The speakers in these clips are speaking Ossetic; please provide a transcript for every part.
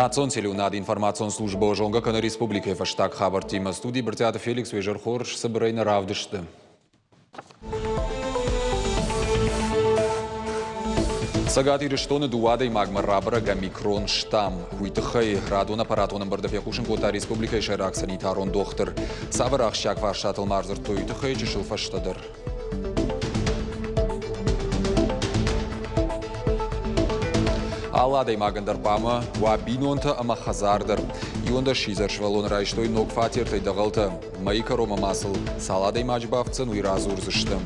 Национ телеуынады информацион службӕ зонгӕ кӕны республикӕйы фӕстаг хабӕрттимӕ. Студийы Брытъиаты Феликс уе зӕрхорз цыбырӕй нӕ равдысты. Цӕгат Ирыстоны дыууӕ адӕймагмӕ рабӕрӕг омикрон штамм. Уый тыххӕй радон аппаратон ӕмбырды фехъусын кодта республикӕйы сӕйраг санитарон дохтыр. Цавӕр ахсджиаг фарстатыл ма ӕрдзырдтой, уый тыххӕй чысыл фӕстӕдӕр. Алы адӕймагӕн дӕр хъуамӕ уа бинонтӕ ӕмӕ хӕдзар дӕр. 11 сидзӕр сывӕллоны райстой ног фатертӕй дӕгъӕлтӕ. Мӕйы кӕронмӕ ма сыл цал адӕймаджы бафтдзӕн, уый радзурдзысты.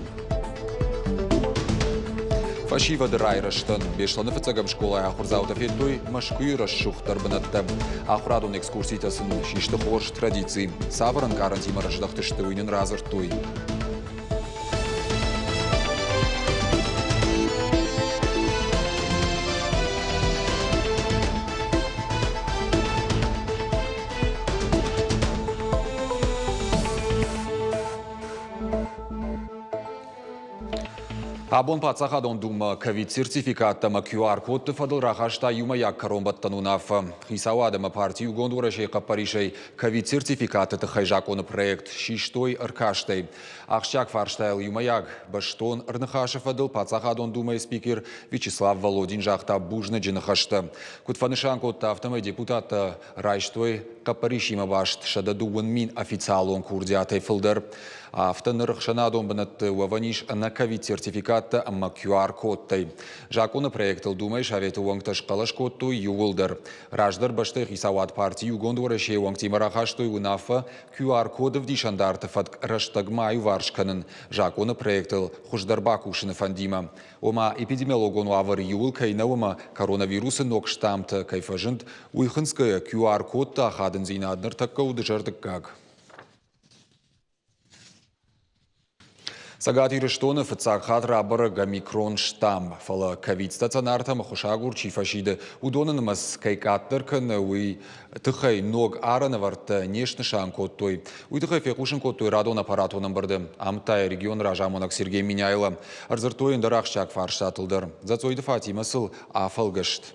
Фӕсивӕды райрӕзтӕн Беслӕны фыццӕгӕм скъолайы ахуырдзаутӕ федтой Мӕскуыйы рӕсугъддӕр бынӕттӕ. Ахуырадон экскурситӕ сын систы хорз традици. Цавӕр ӕнкъарӕнтимӕ раздӕхтысты, уый нын радзырдтой. Абон Паддзахадон Думӕ ковид-сертификаттӕ ӕмӕ QR-кодты фӕдыл рахаста иумӕйаг кӕронбӕттӕн уынаффӕ. Хицауад ӕмӕ парти Иугонд Уӕрӕсейы хъӕппӕрисӕй ковид-сертификаты тыххӕй закъоны проект систой ӕркастӕй. Ахсджиаг фарстайыл иумӕйаг бӕстон ӕрныхасы фӕдыл Паддзахадон Думӕйы спикер Вячеслав Володин загъта бузныджы ныхӕстӕ. Куыд фӕнысан кодта, афтӕмӕй депутаттӕ райстой хъӕппӕрисимӕ баст 102 мин официалон курдиатӕй фылдӕр. Афтӕ ныр ӕхсӕнадон бынӕтты уӕвӕн ис ӕнӕ ковид-сертификаттӕ ӕмӕ QR-кодтӕй. Закъоны проектыл Думӕйы Советы уӕнгтӕ схъӕлӕс кодтой иууылдӕр. Раздӕр бӕстӕйы хицауад парти Иугонд Уӕрӕсейы уӕнгтимӕ рахастой уынаффӕ QR-коды ӕвдисӕндарты фӕтк рӕстӕгмӕ аиуварс кӕнын закъоны проектыл хуыздӕр бакусыны фӕндимӕ. Ома, эпидемиологон уавӕр иуыл кӕй нӕу ӕмӕ коронавирусы ног штаммтӕ кӕй фӕзынд, уый хынцгӕйӕ QR-кодты ахадындзинад ныртӕккӕ у дызӕрдыггаг. Цӕгат Ирыстоны фыццаг хатт рабӕрӕг омикрон штамм, фӕлӕ ковид-стационартӕм ӕххуысагур чи фӕсиды, уыдоны нымӕц кӕй къаддӕр кӕны, уый тыххӕй ног арӕнӕвӕрдтӕ не снысан кодтой. Уый тыххӕй фехъусын кодтой радон аппаратон ӕмбырды. Амыдта йӕ регионы разамонӕг Сергей Меняйло. Ӕрдзырдтой ӕндӕр ахсджиаг фарстатыл дӕр. Дзӕцъойты Фатимӕ сыл афӕлгӕст.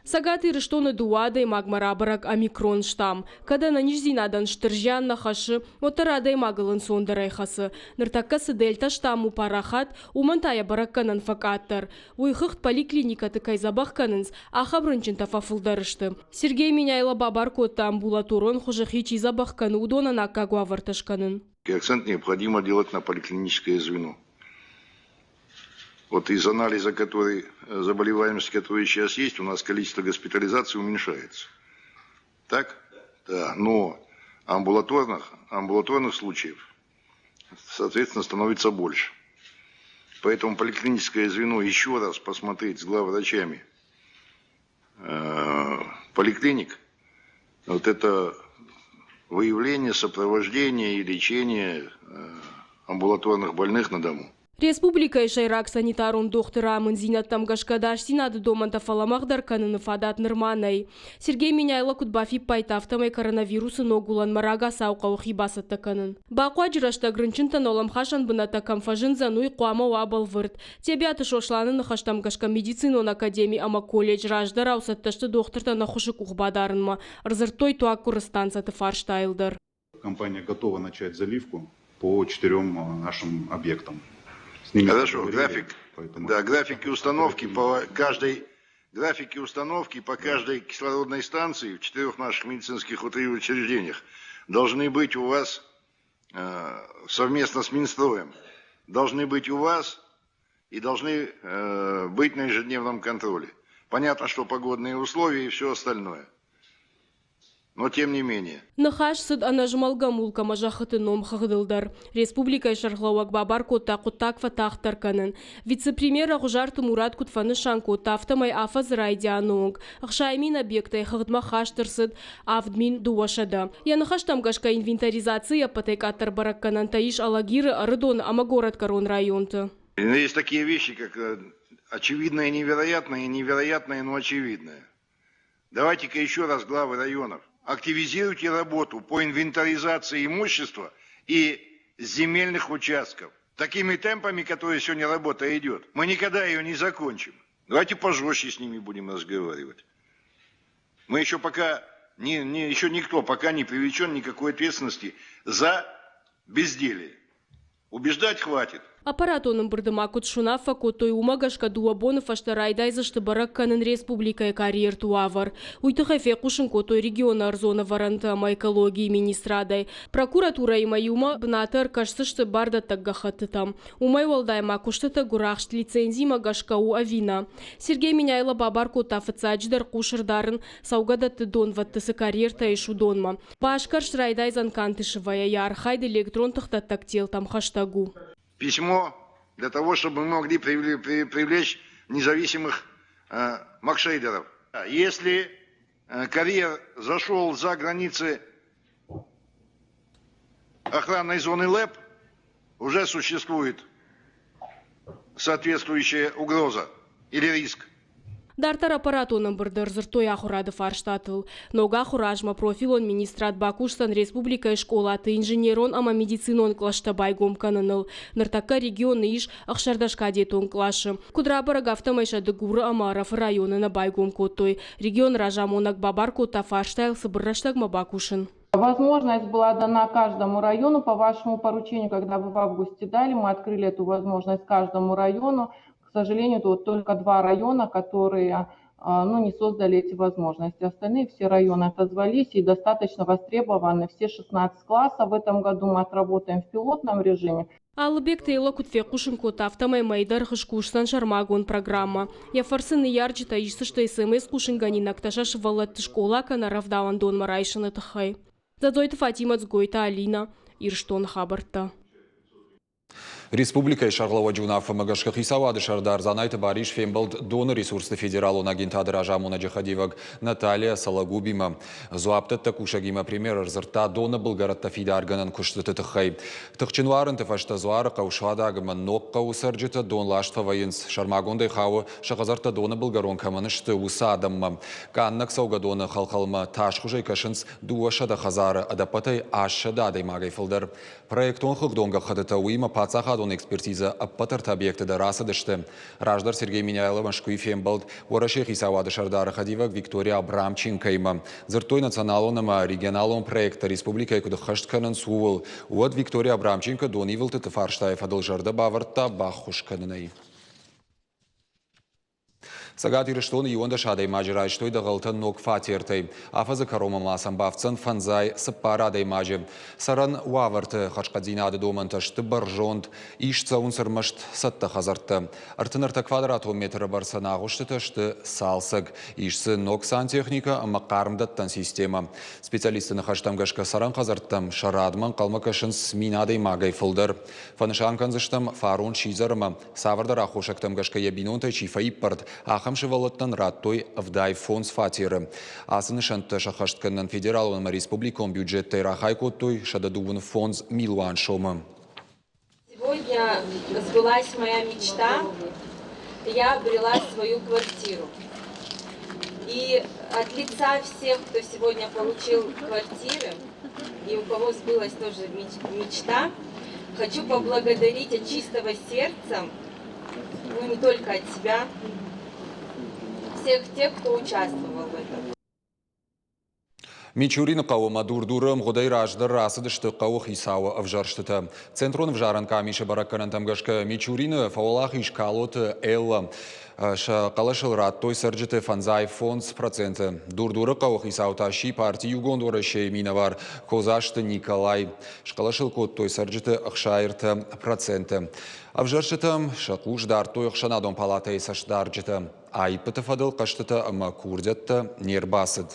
Цӕгат Ирыстоны дыууӕ адӕймагмӕ рабӕрӕг омикрон штамм. Кӕд ӕнӕниздзинадӕн стыр зиан нӕ хӕссы, уӕддӕр адӕймагыл ӕнцондӕрӕй хӕцы. Ныртӕккӕ цы дельта штамм у парахат, уымӕн та йӕ бӕрӕггӕнӕн фӕкъаддӕр. Уый хыгъд поликлиникӕты кӕй дзӕбӕх кӕнынц, ахӕм рынчынтӕ фӕфылдӕр сты. Сергей Меняйло бабар кодта амбулаторон хуызы хи чи дзӕбӕх кӕны, уыдонӕн аккаг уавӕртӕ скӕнын. Акцент необходимо делать на поликлиническое звено. Вот из анализа, который, заболеваемости, которая сейчас есть, у нас количество госпитализаций уменьшается. Так? Да. Но амбулаторных случаев, соответственно, становится больше. Поэтому поликлиническое звено еще раз посмотреть с главврачами поликлиник, вот это выявление, сопровождение и лечение амбулаторных больных на дому. Республикӕйы сӕйраг санитарон дохтыры амынддзинӕдтӕм гӕсгӕ ӕдасдзинады домӕнтӕ фӕлӕмӕгъдӕр кӕныны фадат нырма нӕй. Сергей Меняйло куыд бафиппайдта, афтӕмӕй коронавирусы ног уылӕнмӕ рагацау хъӕуы хи бацӕттӕ кӕнын. Бахъуаджы рӕстӕг рынчынтӕн уӕлӕмхасӕн бынӕттӕ кӕм фӕзындзӕн, уый хъуамӕ уа бӕлвырд. Тебиаты Сосланы ныхӕстӕм гӕсгӕ медицинон академи ӕмӕ колледж раздӕрау цӕттӕ сты дохтыртӕн ӕххуысы къух бадарынмӕ, ӕрдзырдтой туаггуыры станцӕты фарстайыл дӕр. Компания готова начать заливку по четырем нашим объектам. С ними Хорошо, график. Поэтому... Да, графики установки по каждой графики установки по каждой кислородной станции в четырех наших медицинских учреждениях должны быть у вас совместно с Минстроем, должны быть у вас и должны быть на ежедневном контроле. Понятно, что погодные условия и все остальное. Но тем не менее. Ныхас цыд ӕнӕзмӕлгӕ мулк ӕмӕ зӕххыты номхыгъдыл дӕр. Республикӕйы сӕргълӕууӕг бабар кодта хъуыддаг фӕтагъддӕр кӕнын. Вице-премьер Ӕгъуызарты Мурат куыд фӕнысан кодта, афтӕмӕй афӕдзы райдианы онг 60 000 объектӕй хыгъдмӕ хаст ӕрцыд 7200. Йӕ ныхӕстӕм гӕсгӕ инвентаризацийы ӕппӕтӕй къаддӕр бӕрӕггӕнӕнтӕ ис Алагиры, Ӕрыдоны ӕмӕ горӕтгӕрон районты. Есть такие вещи, как очевидное невероятное и невероятное, но очевидное. Давайте-ка еще раз, главы районов, активизируйте работу по инвентаризации имущества и земельных участков. Такими темпами, которые сегодня работа идет, мы никогда ее не закончим. Давайте пожестче с ними будем разговаривать. Мы еще пока, не, не, еще никто пока не привлечен никакой ответственности за безделие. Убеждать хватит. Аппаратон ӕмбырды ма куыд суынаффӕ кодтой, уымӕ гӕсгӕ дыууӕ боны фӕстӕ райдайдзысты бӕрӕг кӕнын республикӕйы карьерты уавӕр. Уый тыххӕй фехъусын кодтой регионы ӕрдзон ӕвӕрӕнты ӕмӕ экологийы министрадӕй. Прокуратурӕимӕ иумӕ бынаты ӕркӕсдзысты бардӕттӕг гӕххӕттытӕм. Уымӕй уӕлдай ма куыстыты гуырахст лицензимӕ гӕсгӕ у ӕви нӕ. Сергей Меняйло бабар кодта фыццаджыдӕр хъус ӕрдарын, цӕугӕдӕтты донвӕдты цы карьертӕ ис, уыдонмӕ. Басгӕрст райдайдзӕн Кантышевайӕ, йӕ архайд электрон тыхдӕттӕг телтӕм хӕстӕг у. Письмо для того, чтобы мы могли привлечь независимых маркшейдеров. Если карьер зашел за границы охранной зоны ЛЭП, уже существует соответствующая угроза или риск. Дарддӕр аппаратон ӕмбырды ӕрдзырдтой ахуырады фарстатыл. Ног ахуыры азмӕ профилон министрад бакусдзӕн республикӕйы скъолаты инженерон ӕмӕ медицинон кълӕстӕ байгом кӕныныл. Ныртӕккӕ регионы ис 16 кадетон къласы. Куыд рабӕрӕг, афтӕмӕй сӕ Дыгуры ӕмӕ Ӕрӕфы районы нӕ байгом кодтой. Регионы разамонӕг бабар кодта фарстайыл цыбыр рӕстӕгмӕ бакусын. Возможность была дана каждому району по вашему поручению, когда вы в августе дали, мы открыли эту возможность каждому району. К сожалению, тут только два района, которые ну, не создали эти возможности. Остальные все районы отозвались и достаточно востребованы. Все 16 классов в этом году мы отработаем в пилотном режиме. Алыбег Тейло куыд фехъусын кодта, афтӕмӕй мӕйдӕргъы скусдзӕн сӕрмагонд программӕ. Йӕ фӕрцы ныййарджытӕ исдзысты СМС-хъусынгӕнинӕгтӕ сӕ сывӕллӕтты скъола кӕнӕ рӕвдауӕндонмӕ райсыны тыххӕй. Дзӕдзойты Фатимӕ, Дзгойты Алинӕ, Ирыстоны хабӕрттӕ. Республикӕйы сӕргълӕууӕджы уынаффӕмӕ гӕсгӕ хицауады сӕрдар Дзанайты Барис фембӕлд доны ресурсты федералон агентады разамонӕджы хӕдивӕг Наталья Сологубимӕ. Дзуапдӕттӕг кусӕгимӕ премьер ӕрдзырдта доны былгӕрӕттӕ фидаргӕнӕн куыстыты тыххӕй. Тыхджын уарынты фӕстӕ Дзуарыхъӕу Суадаг ӕмӕ Ногхъӕуы цӕрджытӕ донласт фӕвӕййынц. Сӕрмагондӕй хауы, сӕ хӕдзӕрттӕ доны былгӕрон кӕмӕн сты, уыцы адӕммӕ. Къаннӕг цӕугӕдоны хӕлхӕлмӕ тасхуызӕй кӕсынц 200 хӕдзары, ӕдӕппӕтӕй 800 адӕймагӕй фылдӕр. Проектон хыгъдон гӕххӕттытӕ уыимӕ паддзахадон экспертизӕ ӕппӕт ӕртӕ объекты дӕр ацыдысты. Раздӕр Сергей Меняйло Мӕскуыйы фембӕлд Уӕрӕсейы хицауады сӕрдары хӕдивӕг Виктория Абрамченкоимӕ. Дзырдтой националон ӕмӕ регионалон проекттӕ республикӕйы куыд ӕххӕст кӕнынц, ууыл. Уӕд Виктория Абрамченко донивылдтыты фарстайы фӕдыл зӕрдӕ бавӕрдта баххуыс кӕнынӕй. Цӕгат Ирыстоны 11 адӕймаджы райстой дӕгъӕлтӕ ног фатертӕй. Афӕдзы кӕронмӕ ма сӕм бафтдзӕн фӕндзай цыппар адӕймаджы. Цӕрӕн уавӕрты хӕрзхъӕддзинады домӕнтӕ сты бӕрзонд. Ис цӕуынц ӕрмӕст цӕттӕ хӕдзӕрттӕ. 33 квадратон метры бӕрцӕн агъуыстытӕ сты цалцӕг. Ис дзы ног сантехникӕ ӕмӕ хъармдӕттӕн системӕ. Специалистты ныхӕстӕм гӕсгӕ цӕрӕн хӕдзӕрттӕм сӕ радмӕ ӕнхъӕлмӕ кӕсынц мин адӕймагӕй фылдӕр. Фӕнысан кӕндзыстӕм, фарон сидзӕр ӕмӕ Цавӕрдӕр аххосӕгтӕм гӕсгӕ йӕ бинонтӕй чи фӕиппӕрд, ахӕм сывӕллӕттӕн радтой 75 фатеры. Ацы нысӕнттӕ сӕххӕст кӕнынӕн федералон ӕмӕ республикон бюджеттӕй рахай кодтой 125 милуан сомы. Сегодня сбылась моя мечта. Я обрела свою квартиру. И от лица всех, кто сегодня получил квартиры, и у кого сбылась тоже мечта, хочу поблагодарить от чистого сердца, ну не только от себя, всех тех, кто участвовал в этом. Мичурины хъӕуы ӕмӕ Дур-Дуры ӕмгъуыдӕй раздӕр рацыдысты хъӕуы хицауы ӕвзӕрстытӕ. Центрон ӕвзарӕн къамисы бӕрӕггӕнӕнтӕм гӕсгӕ Мичурины фӕуӕлахиз Калоты Элла. Сӕ хъӕлӕсыл радтой цӕрджыты 55%. Дур-Дуры хъӕуы хицау та сси парти Иугонд Уӕрӕсейы минӕвар Козасты Николай. Схъӕлӕсыл кодтой цӕрджыты 63%. Ӕвзӕрстытӕм сӕ хъус дардтой ӕхсӕнадон палатӕйы цӕстдарджытӕ. Аиппыты фӕдыл хъӕстытӕ ӕмӕ курдиӕттӕ не рбацыд.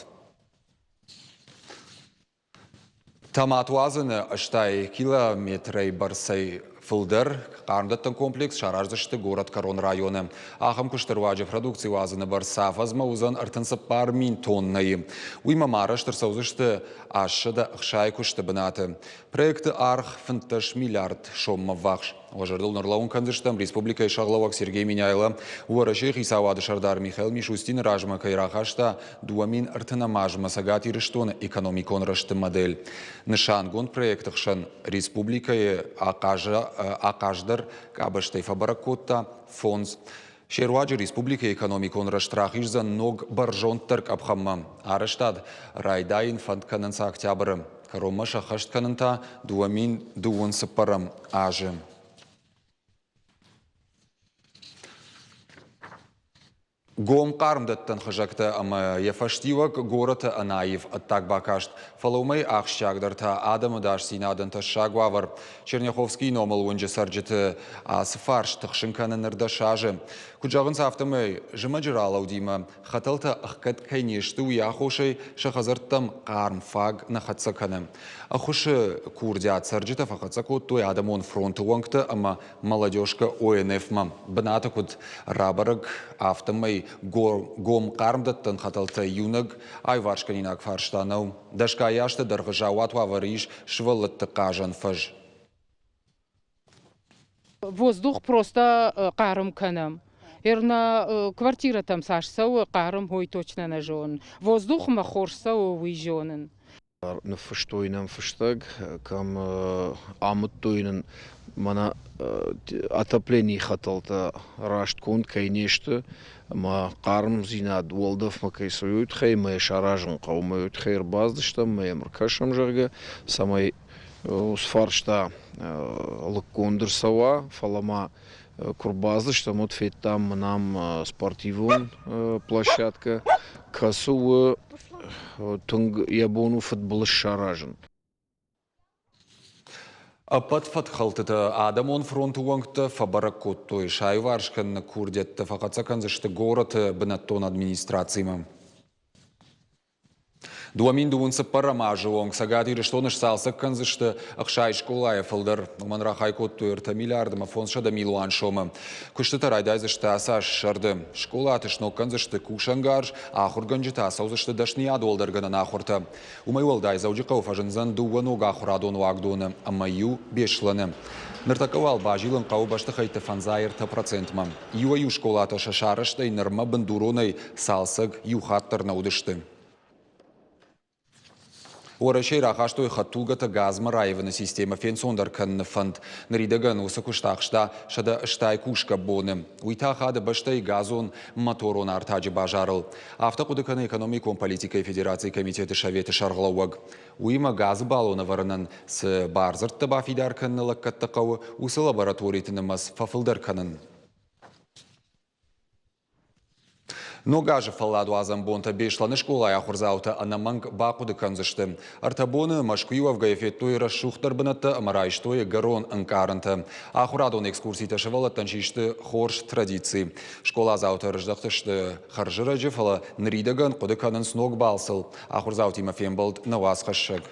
Томат уадзыны 80 километрӕй бӕрцӕй фылдӕр хъармдӕттӕн комплекс сараздзысты горӕтгӕрон районы. Ахӕм куысты руаджы продукци уадзыны бӕрц афӕдзмӕ уыдзӕн 34 мин тоннӕйы. Уыимӕ ма арӕзт ӕрцӕудзысты 860 куысты бынаты. Проекты аргъ 15 миллиард соммӕ ввахс. Уӕ зӕрдыл ныр кӕндзыстӕм республикӕйы сӕргълӕууӕг Сергей Меняйло Уӕрӕсейы хицауады сӕрдар Михаил Мишустины размӕ кӕй рахаста 2030 азмӕ Цӕгат Ирыстоны экономикон рӕзты модель. Нысангонд проекты хсӕн республикӕйы ахъаздӕр къабӕзтӕй фӕбӕрӕг кодта фондз. Се руаджы республикӕйы экономикон рӕзт рахиздзӕн ног бӕрзонддӕр къӕпхӕнмӕ. Арӕзтад райдайын фӕнд кӕнынц октябры. Кӕронмӕ сӕххӕст кӕнын та 2024 азы. Гом хъармдӕттӕн хызӕгтӕ ӕмӕ йӕ фӕстиуӕг горӕты ӕнаив ӕддаг бакаст, фӕлӕ уымӕй ахсджиагдӕр та адӕмы ӕдасдзинадӕн тӕссаг уавӕр. Черняховскийы номыл уынджы цӕрджыты ацы фарст тыхсын кӕны ныр 10 азы. Куыд зӕгъынц, афтӕмӕй зымӕджы ралӕудимӕ хӕтӕлтӕ ӕхгӕд кӕй не сты, уый аххосӕй сӕ хӕдзӕрттӕм хъарм фаг нӕ хӕццӕ кӕны. Ӕххуысы курдиат цӕрджытӕ фӕхӕццӕ кодтой адӕмон фронты уӕнгтӕ ӕмӕ Молодежка ОНФ-мӕ. Бынаты куыд рабӕрӕг, афтӕмӕй гом хъармдӕттӕн хӕтӕлтӕ иунӕг аиварсгӕнинаг фарста нӕу. Дӕсгай азты дӕргъы заууат уавӕры ис сывӕллӕтты хъазӕн фӕз. Воздух просто хъарм кӕнӕм. Ӕрна квартирӕтӕм цас цӕуы хъарм, уый точно нӕ зонын. Воздухмӕ хорз цӕуы, уый зонын. Ныффыстой нӕм фыстӕг, кӕм амыдтой нын мӕнӕ отопленийы хӕтӕлтӕ раст конд кӕй не сты ӕмӕ хъармдзинад уӕлдӕфмӕ кӕй цӕуы, уый тыххӕй ӕмӕ йӕ саразын хъӕуы. Ӕмӕ уый тыххӕй ӕрбацыдыстӕм ӕмӕ йӕм ӕркӕсӕм, зӕгъгӕ, цӕмӕй уыцы фарста лыггонд ӕрцӕуа, фӕлӕ ма куы рбацыдыстӕм, уӕд федтам мын ам спортивон площадкӕ, кӕцы у тынг йӕ бон у фыдбылыз саразын. Ӕппӕт фӕткхӕлдтытӕ адӕмон фронты уӕнгтӕ фӕбӕрӕг кодтой. Саиварс кӕныны курдиӕттӕ фӕхӕццӕ кӕндзысты горӕты бынӕттон администрацимӕ. 2024 азы онг Цӕгат Ирыстоны сцалцӕг кӕндзысты 60 скъолайӕ фылдӕр. Уымӕн рахай кодтой 3 миллиард ӕмӕ 500 милуан сомы. Куыстытӕ райдайдзысты ацы аз сӕрды. Скъолаты сног кӕндзысты кусӕнгарз, ахуыргӕнджытӕ ацӕудзысты дӕсныйад уӕлдӕргӕнӕн ахуыртӕ. Уымӕй уӕлдай Дзӕуджыхъӕуы фӕзындзӕн дыууӕ ног ахуырадон уагдоны ӕмӕ иу Беслӕны. Ныртӕккӕ уал базилын хъӕуы бӕстыхӕйтты 53%-мӕ. Иуӕй-иу скъолатӕ сӕ сарӕзтӕй нырмӕ бындуронӕй цалцӕг иу хатт дӕр нӕ уыдысты. Уӕрӕсейы рахастой хӕдтулгӕтӕ газмӕ раивыны системӕ фенцондӕр кӕныны фӕнд. Ныридӕгӕн уыцы куыст ахста 180 кусгӕ боны. Уый та ахады бӕстӕйы газон моторон артаджы базарыл. Афтӕ хъуыды кӕны экономикон политикӕйы федерацийы комитеты советы сӕргълӕууӕг. Уыимӕ газы баллон ӕвӕрынӕн цы бардзырдтӕ бафидар кӕныны лӕггӕдтӕ хъӕуы, уыцы лабораториты нымӕц фӕфылдӕр кӕнын. Ног азы фӕлладуадзӕн бонтӕ Беслӕны скъолайы ахуырдзаутӕ ӕнӕмӕнг бахъуыды кӕндзысты. Ӕртӕ боны Мӕскуыйы уӕвгӕйӕ федтой рӕсугъддӕр бынӕттӕ ӕмӕ райстой ӕгӕрон ӕнкъарӕнтӕ. Ахуырадон экскурситӕ сывӕллӕттӕн систы хорз традици. Скъоладзаутӕ ӕрыздӕхтысты хӕрзӕрӕджы, фӕлӕ ныридӕгӕн хъуыды кӕнынц ног балцыл. Ахуырдзаутимӕ фембӕлд нӕ уацхӕссӕг.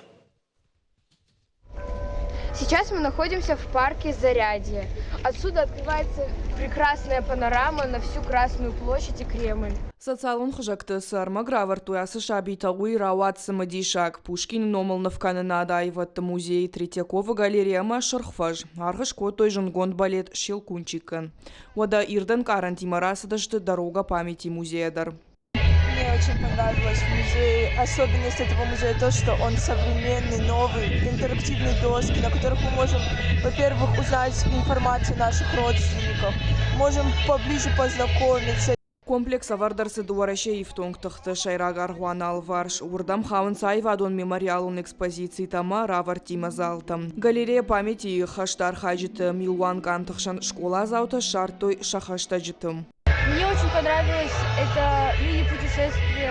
Сейчас мы находимся в парке Зарядье. Отсюда открывается прекрасная панорама на всю Красную площадь и Кремль. Социалон хызӕгты цы ӕрмӕг равӕрдтой ацы сабитӕ, уый рауад цымыдисаг. Пушкины номыл нывкӕнынады аивӕдты музей, Третьяковы галерея ӕмӕ Сырх фӕз аргъ скодтой зындгонд балет «Щелкунчик-ӕн». Уӕдӕ ирд ӕнкъарӕнтимӕ рацыдысты «Дорога памяти» музейӕ дӕр. Мне очень понравилось в музее. Особенность этого музея то, что он современный, новый, интерактивные доски, на которых мы можем, во-первых, узнать информацию наших родственников, можем поближе познакомиться. Комплекс ӕвӕрд ӕрцыд Уӕрӕсейы ифтонг тыхты сӕйраг аргъуаны алыварс. Уырдӕм хауынц аивадон мемориалон экспозицитӕ ӕмӕ равӕрдтимӕ залтӕ. Галерея памяти-йы хӕсты архайджыты милуангӕнты хсӕн скъоладзаутӕ ссардтой сӕ хӕстӕджыты. Мне очень понравилось это мини-путешествие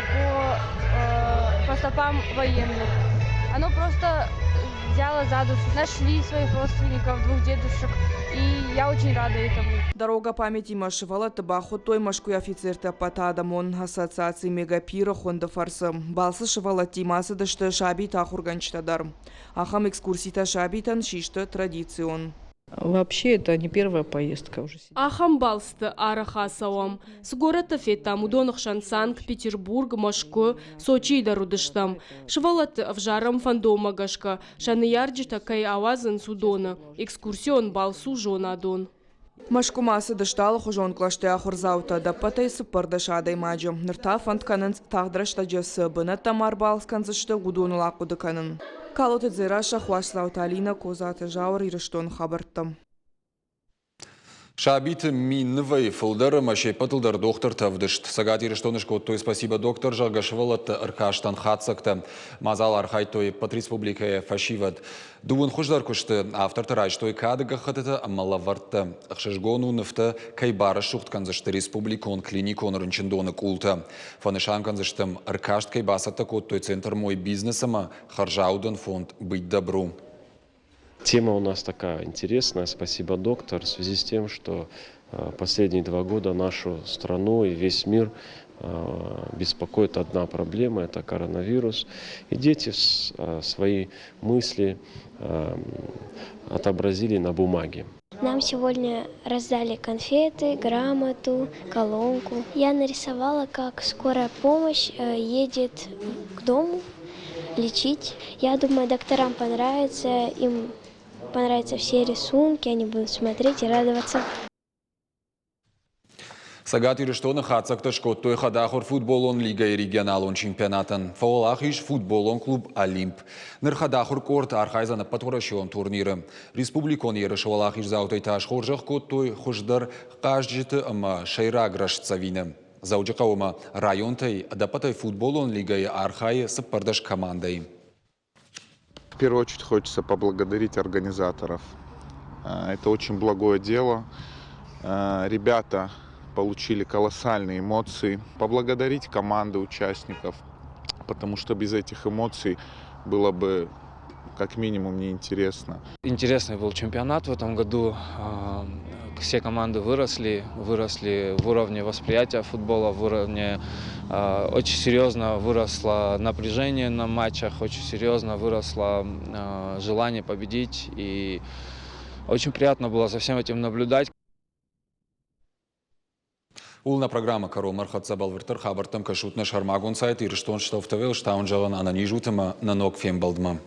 по стопам военных. Оно просто взяло за душу. Нашли своих родственников, двух дедушек, и я очень рада этому. Дорога памяти-мӕ сывӕллӕтты бахуыдтой Мӕскуыйы офицерты ӕппӕтадӕмон ассоциаци Мегапир-ы хуынды фӕрцы. Балцы сывӕллӕттимӕ ацыдысты сабиты ахуыргӕнджытӕ дӕр. Ахӕм экскурситӕ сабитӕн систы традицион. Вообще это не первая поездка уже. Ахӕм балцты арӕх ацӕуӕм. Цы горӕттӕ федтам, уыдоны хсӕн Санкт-Петербург, Мӕскуы, Сочийы дӕр уыдыстӕм. Сывӕллӕтты ӕвзарӕм фӕндонмӕ гӕсгӕ, сӕ ныййарджытӕ кӕй ауадзынц, уыдоны. Экскурсион балц у зонадон. Мӕскуымӕ ацыдысты алыхуызон кълӕсты ахуырдзаутӕ, ӕдӕппӕтӕй 14 адӕймаджы. Ныр та фӕнд кӕнынц, тагъд рӕстӕджы цы бынӕттӕм ӕрбалц кӕндзысты, уыдоныл ахъуыды кӕнын. Калоты Дзерассӕ, Хуасдзауты Алинӕ, Козаты Зауыр, Ирыстоны хабӕрттӕ. Сабиты миннывӕй фылдӕр ӕмӕ се ппӕтыл дӕр дохтыртӕ ӕвдыст. Цӕгат Ирыстоны скодтой «Спасибо, доктор», зӕгъгӕ, сывӕллӕтты ӕркастӕн хатдзӕгтӕ. Мадзалы архайдтой ӕппӕт республикӕйы фӕсивӕд. Дыууын хуыздӕр куысты автортӕ райстой кады гӕххӕттытӕ ӕмӕ лӕвӕрттӕ. Ӕхсызгон у, нывтӕ кӕй барӕсугъд кӕндзысты республикон клиникон рынчындоны къултӕ. Фӕнысан кӕндзыстӕм, ӕркаст кӕй бацӕттӕ кодтой Центр «Мой бизнес» ӕмӕ хӕрзаудӕн фонд «Быть добру». Тема у нас такая интересная. Спасибо, доктор. В связи с тем, что последние 2 года нашу страну и весь мир беспокоит одна проблема – это коронавирус. И дети свои мысли отобразили на бумаге. Нам сегодня раздали конфеты, грамоту, колонку. Я нарисовала, как скорая помощь едет к дому лечить. Я думаю, докторам понравится, им понравятся все рисунки, они будут смотреть и радоваться. Цӕгат Ирыстоны хатдзӕгтӕ скодтой хӕдахуыр футболон лигӕйы регионалон чемпионатӕн. Фӕуӕлахиз футболон клуб «Олимп». Ныр хӕдахуыр къорд архайдзӕн ӕппӕтуӕрӕсеон турниры. Республикон ерысы уӕлахиздзаутӕй та схорзӕх кодтой хуыздӕр хъазджыты ӕмӕ сӕйраг рӕстдзӕвины. Дзӕуджыхъӕуы районтӕй ӕдӕппӕтӕй футболон лигӕйы архайы 14 командӕйы. В первую очередь хочется поблагодарить организаторов. Это очень благое дело. Ребята получили колоссальные эмоции. Поблагодарить команды участников, потому что без этих эмоций было бы как минимум неинтересно. Интересный был чемпионат в этом году. Все команды выросли, выросли в уровне восприятия футбола, в уровне очень серьезно выросло напряжение на матчах, очень серьезно выросло желание победить. И очень приятно было за всем этим наблюдать. Ууыл нӕ программӕ кӕронмӕ ӕрхӕццӕ. Бӕлвырддӕр хабӕрттӕм кӕсут нӕ сӕрмагонд сайт Ирыстон ТВ. Стаунжалан ӕнӕниз ут ӕмӕ нӕ ног фембӕлдмӕ.